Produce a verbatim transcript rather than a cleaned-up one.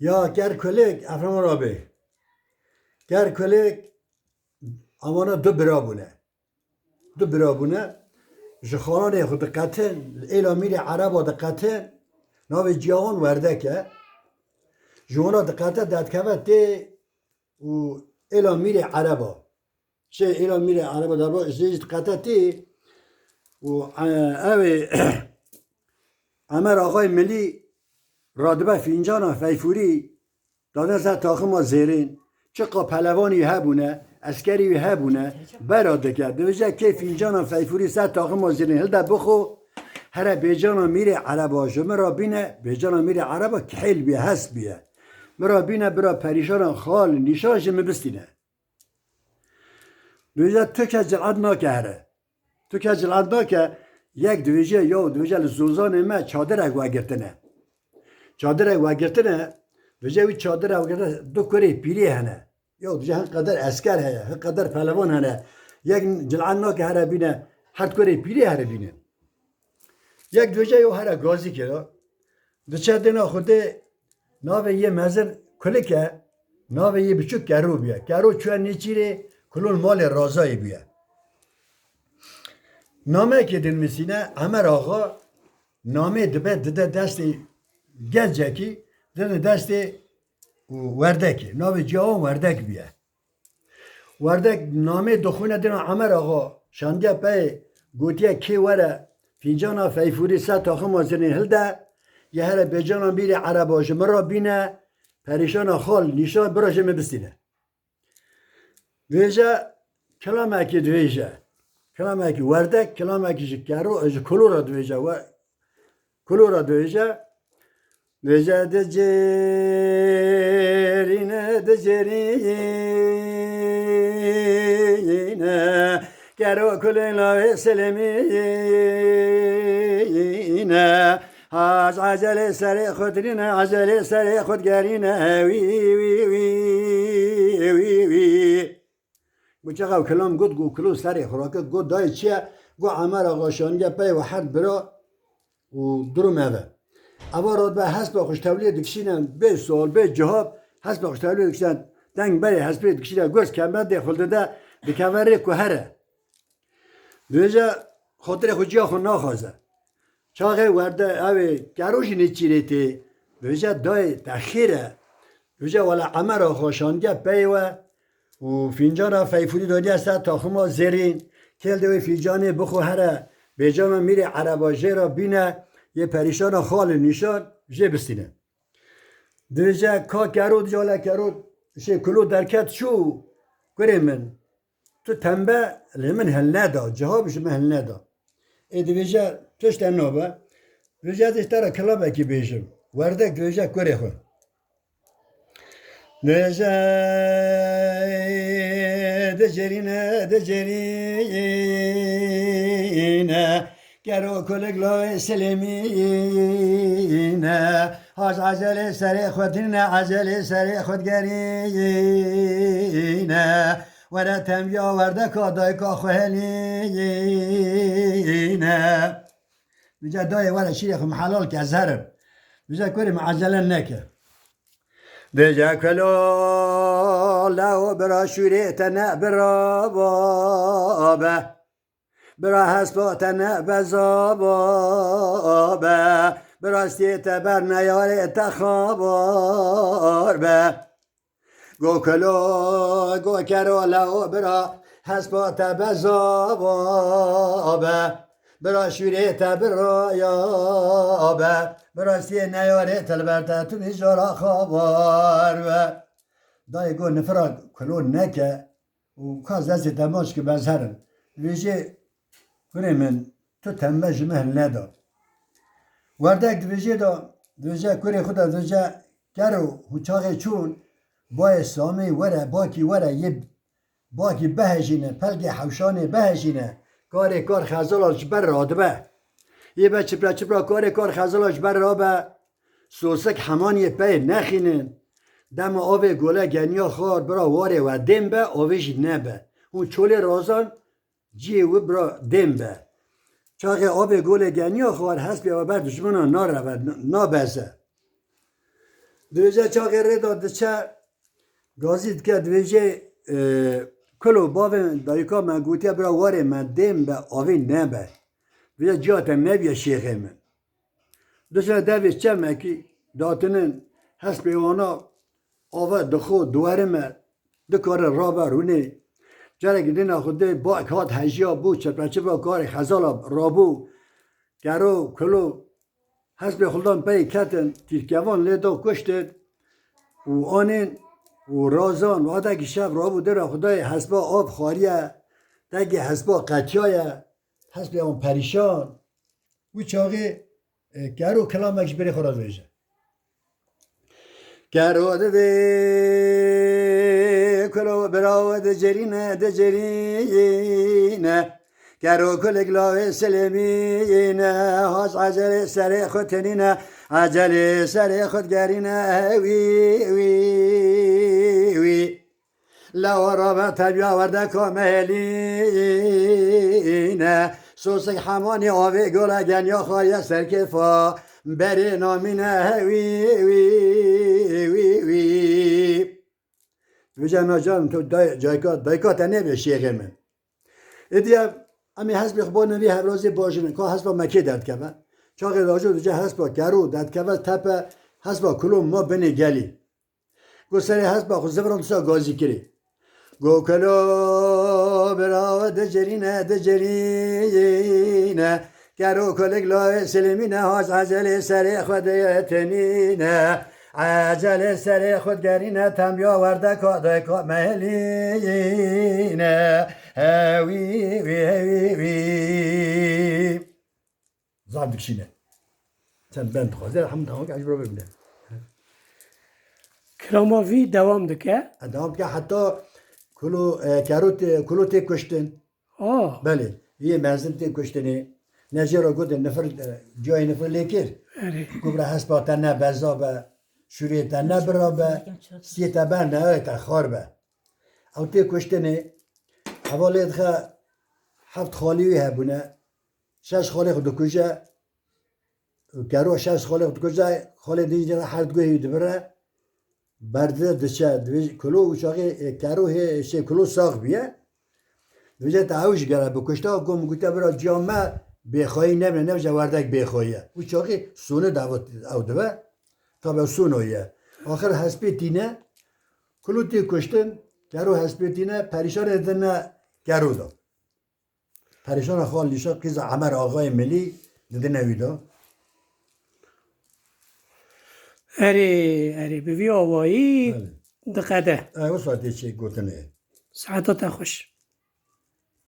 Ya ker kulik, Efrema rabê. Ker kulik, amana du bira bûne. Du bira bûne. Ji xalanê xwe diqetin, êla mîrê Ereba diqetin, navê ciya wan Werdek e. Ji wana diqete, derdikeve tê û êla mîrê Ereba. Şey, êla mîrê Ereba derba, ji dê jî diqete tê û, e, ew ê Emer Axayê Milî radibe fîncana feyfûrî, dade ser taxima zêrên. Çiqa pelevanî hebûne, eskerî wî hebûne, bera dike. Dibêje kê fîncana feyfûrî ser taxima zêrên hilde bixwe, here bêcana mîrê Ereba ji min re bîne, bêcana mîrê Ereba kihêl bûye, hest bûye. Min re bîne, bira perîşana xal nîşan ji min bistîne. Dibêje tu kes ciret nake here. Tu kes ciret nake, yek dibêje, yaw, dibêje li zozanê me çadirek vegirtine. Çadirek vegirtine, dibêje wî çadirek vegirtine, du kurê pîrê hene. Yaw, dibêje hin qeder esker heye, hin qeder pelevan hene. Yek ciret nake here bîne, heft kurê pîrê here bîne. Yek dibêje yo here gazî kira. Diçe dêna Xwedê, navê yê mezin Kulik e, navê yê biçûk Kero bûye. Kero çûye nêçîrê, Kulon malê Razayê bûye. Nameyekê dinivîsîne, Emer Axa namê dibe, dide destê gencekî, dide destê Werdekê. Navê ciya wan Werdek bûye. Werdek namê dixwîne dêna Emer Axa, şandiye peyê, gotiye kê were fîncana feyfûrî ser taxima zêrên hilde, yê here bêcana mîrê Ereba ji min re bîne, perîşana xal nîşan bira ji min bistîne. Dibêje, kilamekî dibêje. Kilamekî Werdek, kilamekî ji Kero, ji Kulo re dibêje. We, Kulo re dibêje. Dibêje dicêrîne, dicêrîne. Kero Kulê lawê silemîne. Haz ecelê serê xwe dirîne, ecelê serê xwe digerîne. Wî, wî, wî, wî, wî. Got çaxa kilam got, got kilo serê xwe rakir, got dayê çi ye? Got Emer Axa şandiye pey we heft bira û durum ev e. Eva radibe hespa xwe ji tevliyê dikişîne, bê sual, bê cihab, hespa xwe ji tevliyê dikişîne, deng berê hespê dikişîne, gurz kemendê xwe dide, dikeve rê ku here. Dibêje, xatirê xwe ciya xwe naxwaze. Çaxê Werde, ew ê Kero jî nêçîrê tê. Dibêje, dayê, te xêr e. Dibêje, wela Emer Axa şandiye peyê we û fîncana feyfûrî daniye ser taxima zêrîn. Kêl de wê fîncanê bixwe here, bêcana mîrê Ereba jê re bîne, yê perîşana xal û nîşan jê bistîne. Dibêje, ka Kero, dibêje, wela Kero, şey, Kulo derket çû, kurê min. Tu tembe li min hilneda, cihab ji min hilneda. Ê dibêje, tişt te nabe. Dibêje, ez ê ji te re kilamekî bêjim. Werdek dibêje kurê xwe. Dibêje, dicerîne, dicerîne. Kero Kulik lawê silemîne. Haz ecelê serê xwe dirîne, ecelê serê xwe digerîne. Were tembiya Werdeka dayika xwe helîne. Dibêje dayê were şîrê xwe min helal ke, ez herim. Dibêje kurê min ecele neke. Dibêje kelo lew bira şûrê te ne bira babe. Bira hespa te ne bezaba be. Bira stê te ber neyarê te xabar be. Go kelo, go kero lew bira, hespa te bezaba be. Bira şûrê te biraya be. Bira stê neyarê te li ber te tu mijara xabar be. Dayê go nifira kelo neke û ka destê te maç ki bezherin. Vêjê kurê min, tu tembe ji min hilneda. Werdek dibêje da, dibêje kurê xwe de, dibêje kero hûn çaxê çûn, bayê Samê were, bakî were, yê bakî bihejîne, pelgê hewşanê bihejîne, karê kar xezala ji ber radibe. Yê be çipra çipra karê kar xezala ji ber rabe, sosik hemaniyê peyê nexînin. Dema avê gole geniya xwar bira warê we dêm be, avê jî nebe. Hûn çolê razan, cihê wî bira dêm be. Çaxê avê golê geniya xwar hespê we ber dijmina nareve, nabeze. Dibêje çaxê rê de diçe, gazî dike, dibêje, e, Kulo, bavê dayika me gotiye bira warê me dêm be, avê nebe. Dibêje ciya te nebiye şêxê min. Diçine devê çemekî, datinin, hespê wana ava dixo, diwerime, dikare rabe rûnê. Carekî dîna xwe dê bak hat hejiya bû, çepeçipa karê xezala rabû. Kero, Kulo, hespê xuldan pey ketin, tîrkevan lê da kuştin û anên û razan. Watekî şev rabû dira Xwedayê hespa av xwariye, tekî hespa qetiyaye, hespê an perîşan. Wî çaxê, e, Kero kilamek ji berê xwe re dibêje. Kero dibê, Kulo bira we dicerîne, dicerîne. Kero kulik lawê silemîne, hac ecelê serê xwe tenîne, ecelê serê xwe digerîne, wî, wî, wî. Lewa rabe tebiya werdeka mehelîne. Sosek hemanî avê gola genya xariye serkêfa berê namîne, wî, wî, wî, wî. Dibêje, na can, tu day-, dayka, dayka te nebe şêxê min. Êdî ev, em ê hespê xwe banin vî hevrazê bajin, ka hespa me kê derdikeve. Çaxê dajo dice hespa Kero derdikeve tepe, hespa Kulo ma binê gelî. Got serê hespa xwe ziviran disa gazî kirê. Got Kulo bira we dicerîne, dicerîne. Kero kulik layê silimîne, hac ecelê serê xwe diyetinîne. Ecelê serê xwe digerîne, temya werdeka dayka mehelîne. Hewî, wî, hewî, wî. Zaf dikişîne. Sen ben dixwaze, hemû dawek ez ji bo bimine. Kilama vî dewam dike. E, dewam dike heta Kulo, e, Kero tê, Kulo tê kuştin. Ah. Belê. Yê mezin tê kuştinê. Ne jê re gotin nifir, e, ciyayê nifir lê kir. Erê. Ku bira hespa te ne beza be, şûrê te ne bira be, siyê te ber ne, te xar be. Ew tê kuştinê. Hevalê dixe heft xalî wî hebûne. Şeş xalê xwe dikuje. Kero şeş xalê xwe dikuje. Xalê din jî her guhê wî dibire. Berdide diçe. Divê Kulo û çaxê, e, Kero hê, şey, Kulo sax bûye. Divê te ew jî gere bikuşta. Ku min gote bira ciya me bêxweyî nebine, ne wece werdek bêxweyî ye. Û çaxê sonu de ew dibe. Tabe sono ye. Axir hespê tîne. Kulo tê kuştin. Kero hespê tîne. Perîşanê dine Kero de. Perîşana xal nîşa qîza Emer Axayê Milî didine wî de. Erê, erê, bi vî awayî Belê. Diqede. E, wisa tê çê gotinê. Saeta te xweş.